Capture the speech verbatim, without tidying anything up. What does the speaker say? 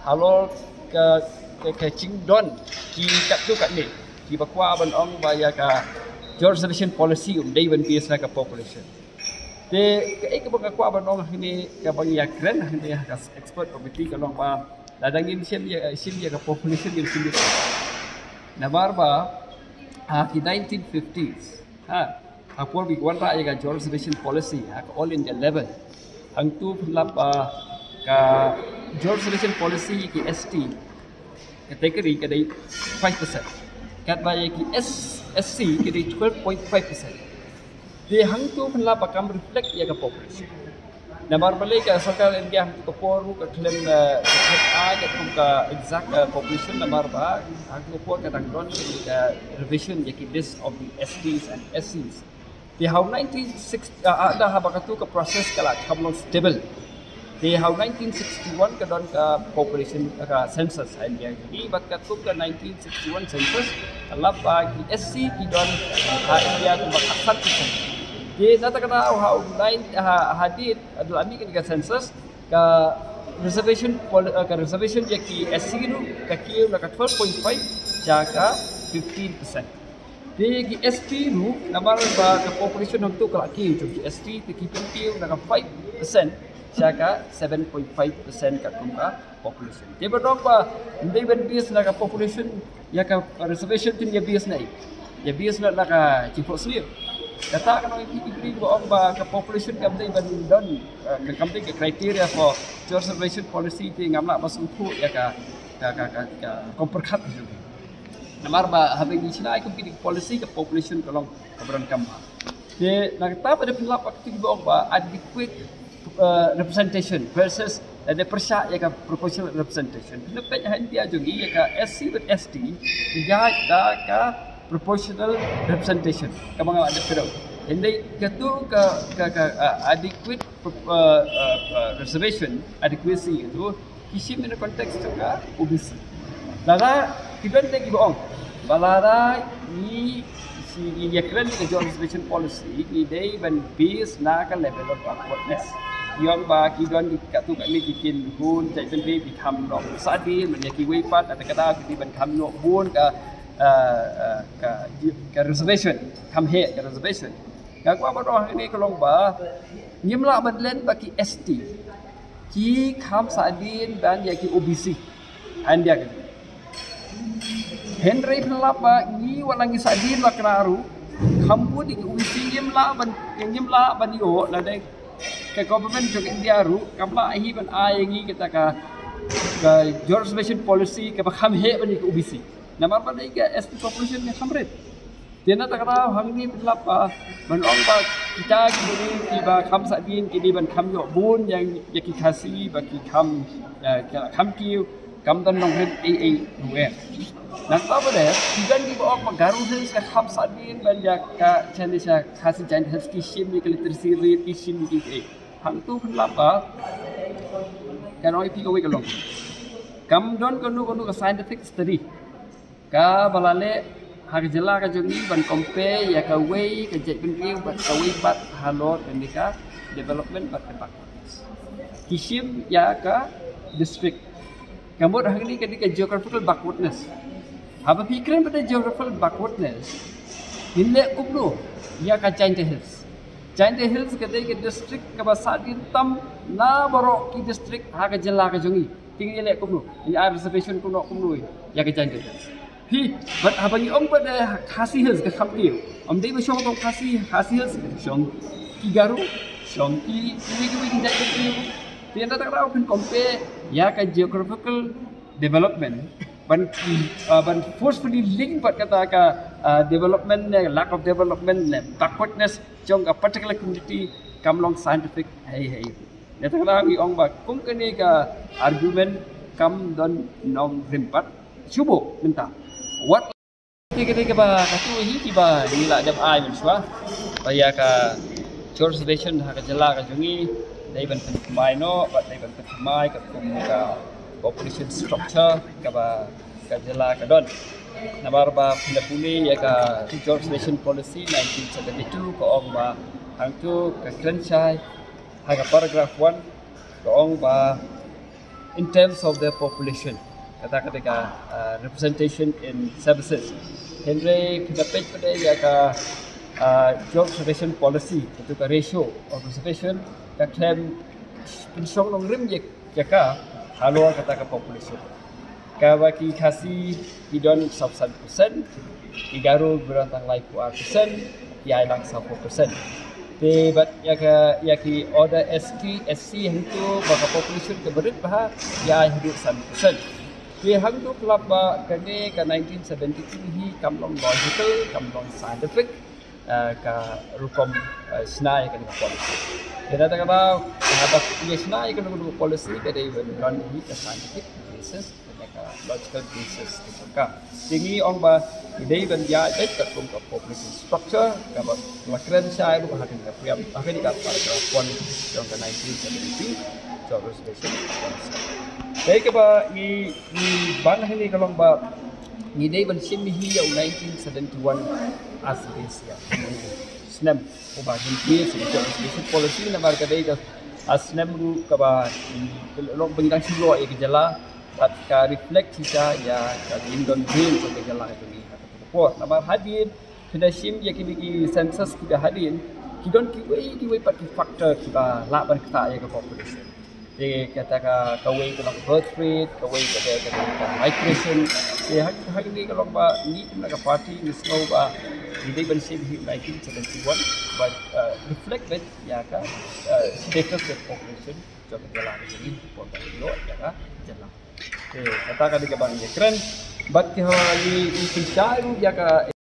Halor ka, ka, ka jingdon ki katto katne kiba kwah ban ong ba ïa ka George Reservation Policy um dei ban base na ka population. Te kaei kaba nga kwah ban ong hangne, kaba ngi ïakren hangne ha ka expert committee ka long ba lada ngin shim ïa, shim ïa ka population, ngin shim ïa ka. Namar ba ha ki nineteen fifties, ha, ha por ba ki wanrah ïa ka George Reservation Policy ha ka all India level, hangto pynlap ba ka George Reservation Policy ïa ki S T category ka dei five percent, katba ïa ki S, S C ka dei twelve point five percent. Te hangto pynlap ba kam reflect ïa ka population. Namar balei ka sorkar India hangto ka por ruh ka khlem, eh, ka khlem ai katkum ka exact, eh, population, namar ba hangto ka por ka dang don ka revision ïa ki list of the S Ts and S Cs. Te ha u nineteen sixty, ah, ah, da haba kato ka process ka la kham long stable. Te ha u nineteen sixty-one ka don ka population, ka census ha India. Te bad katkum ka nineteen sixty-one census ka lap ba ki S C ki don ha India kumba khatsan percent. Te na kata ka daw ha u nine, ha, hadien da la mih kane ka census, ka reservation pol-, eh, ka reservation ïa ki S C ruh ka kiew na ka twelve point five sha ka fifteen percent. Te ki S T ruh, namar ba ka population hangto ka la kiew, jong ki S T te ki pynkiew na ka five percent sha ka seven point five percent katkum ka population. Te ba dok ba ym dei ban base na ka population ïa ka reservation, te ïa base na i, ïa base na, na ka jingphohsniew. Kata ka long ïa ki, ki briew ba ong ba ka population kam dei ban don, eh, kam dei ka criteria for George Reservation Policy, te ngam lah ban sngewthuh ïa ka, ka, ka, ka, ka, ka pyrkhat jong ki. Namar ba haba ngi shna ïa kum kine ki policy, ka population ka long kaba donkam bha. Te na kata pat da pynlap ha kito kiba ong ba adequate, eh, representation versus, eh, da pyrshah ïa ka proportional representation. Pynlap peit ha India jong ngi ïa ka S C bad S T ki ïaid da ka proportional representation kaba nga la dep kdew. Hynrei kato ka, ka, ka, eh, adequate, eh, eh, eh, reservation, adequacy kato ki shim in the context jong ka O B C. Lada ki don te kiba ong ba lada ngi, ngi ïakren ka George Reservation Policy, ngi dei ban base na ka level of backwardness. Ki ong ba ki don ki katto katne ki khun jait bynriew ki kham long sahdien, ban ïa kiwei pat kata ka daw ki dei ban kham ïoh bun ka, ah, ah, ka, ka reservation, kham heh ka reservation. Nga kwah ban ong hangne ka long ba ngim lah ban len ba ki S T ki kham sahdien ban ïa ki O B C ha India ka. Hynrei pynlap ba ngi wat la ngi sahdien ba kynmaw ruh, kham bun ïa ki O B C ngim lah ban, ngim lah ban ïoh, lada ka government jong India ruh kam lah hi ban ai ïa ngi kata ka, ka George Reservation Policy kaba kham heh ban ïa ki O B C. Namar ba dei ka S T population ka kham rit. Te na kata ka daw hangne pynlap ba ban ong ba kita ki briew kiba kham sahdien ki dei ban kham ïoh bun ïa, ïa ki Khasi ba ki kham, eh, ka kham kiew, kam don nongrim ei ei ruh. Na kata pat de ki don kiba ong ba Garo Hills ka kham sahdien ban ïa ka Chinese, Khasi Jaintia Hills, ki shim ïa ka literacy rate, ki shim ïa ki ei. Hangto pynlap ba ka nong ïa phi kawei ka long kam don kano kano ka scientific study kaba la leh ha ka jylla ka jong ngi ban compare ïa kawei ka jaitbynriew bad kawei pat halor kane ka development bad ka backwardness. Ki shim ïa ka district. Ka mut hangne ka dei ka geographical backwardness. Haba phi kren bad ka geographical backwardness, ngin leh kumno ïa ka Jaintia Hills? Jaintia Hills ka dei ka district kaba sahdien tam na baroh ki district ha ka jylla ka jong ngi. Te ngin leh kumno? Ngin ai reservation kumno kumno ïa ka Jaintia Hills? Phi, bad haba ngi ong ba da Khasi Hills ka kham kiew, ym dei ba shong tang Khasi, Khasi Hills, shong ki Garo, shong ki, kiwei kiwei ki jait bynriew. Te na kata ka daw phin compare ïa ka geographical development ban, ah, ban forcefully link bad kata ka, ah, development ne lack of development ne backwardness jong ka particular community kam long scientific hei hei. Na kata ka daw ngi ong ba kum kane ka argument kam don nongrim pat. Shu buh mynta. Wat te kane kaba katto hi kiba ngi la dep ai mynshuwa ba ïa ka George Reservation ha ka jylla ka jong ngi dei ban pynthymmai noh bad dei ban pynthymmai katkum ka population structure kaba ka jylla ka don. Namar ba phi la pule ïa ka George Reservation Policy nineteen seventy-two ka ong ba hangto ka kren shai ha ka paragraph one ka ong ba in terms of their population. Kata ka dei ka uh, representation in services. Hynrei kata peit pat ïa ka uh, job reservation policy, kata ka ratio of reservation, ka khlem pynshong nongrim ïa ka halor kata ka population. Kaba ki Khasi ki don saw san percent, ki Garo ki don tang laiphew ar percent, ki Ailong saw percent. Te bad ïa ka ïa ki order S T, S C hangto ba ka population ka barit bha, ki ai haduh san percent. Te hangto khlap ba kane ka nineteen seventy-two hi kam long logical, kam long scientific, uh, ka rukom uh, shna ïa kane ka policy. Kata ka ba haba ïa shna ïa kane ka policy ka dei ban don hi ka scientific basis, ka logical basis ka jong ka. Te ngi ong ba i dei ban ïa dei ka kum ka population structure kaba la kren shai ruh ha kane ka priam ha kane ka paragraph one jong ka nineteen seventy-two job reservation policy. Dei kaba ngi ngi ban ha kane ka long ba ngi dei ban shim hi ïa u nineteen seventy-one as base year. Snem uba ngin base ïa ka job reservation policy namar ka dei ka snem ruh kaba long ba ngi dang shu ïoh ïa ka jylla bad ka reflect shisha ïa ka jingdon bun jong ka jylla jong ngi ha kata ka por. Namar hadien phi da shim ïa kine ki census kiba hadien ki don kiwei kiwei pat ki factor kiba lah ban ktah ïa ka population. Te kata ka kawei ka long birth rate, kawei ka dei ka dei ka migration. Te ha ha kine ka long ba ngi kum na ka party ngi sngew ba ngi dei ban shim hi nineteen seventy-one ba uh, reflect bad ïa ka uh, status of population jong ka jylla ka jong ngi por ba ïoh ïa ka jylla. Te kata ka dei kaba ngi kren bad ki ha ngi ngi pynshai ruh ïa ka